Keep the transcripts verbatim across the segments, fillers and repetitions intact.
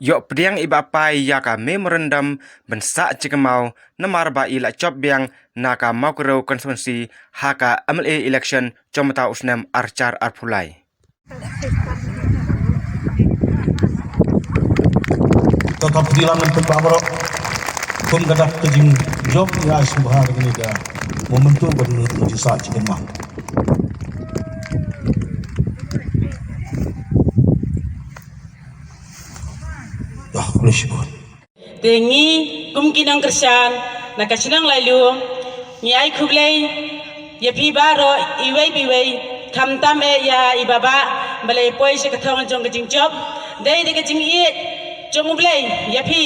Ïoh pdiang i Bah Pai ïa ka memorandum ban sah jingkynmaw namar ba i la jop biang na ka Mawkyrwat constituency ha ka M L A election jong mynta u snem ar hajar arphew lai. Tata pdilang ngan pynbah baroh kum ka dak ka jingjop ïa ai sngewbha da kane ka momentum ban lut jingsa jingkynmaw. Ïa, khublei shibun. Te ngi kum ki nongkyrshan na ka shnong Lailung, ngi ai khublei ïa phi baroh iwei pa iwei, khamtam eh ïa i Bah Bah ba la poi sha ka thong jong ka jingjop. Dei da ka jingïeit jong U Blei ïa phi,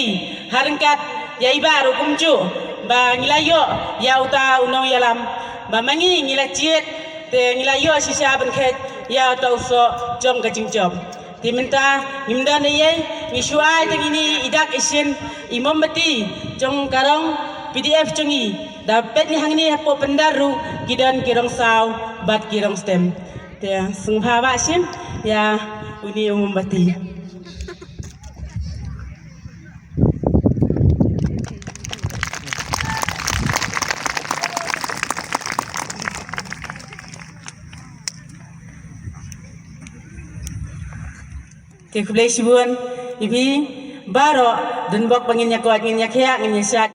ha ryngkat ïa i Bah ruh kumjuh, ba ngi la ïoh ïa uta u nongïalam, ba ma ngi ngi la jied, te ngi la ïoh shisha ban khet ïa uta u soh jong ka jingjop. Te mynta ngim don ei ei, ngi shu ai tang ine i dak i shin, i mombati jong ka rong P D F jong ngi. Da peit ngi hangne hapoh pandal ruh ki don ki rong saw bad ki rong stem. Te sngewbha bah shim ïa une u mombati. Te khublei shibun ïa phi baroh, don bok ba ngin ïa koit, ngin ïa khiah, ngin ïa shad.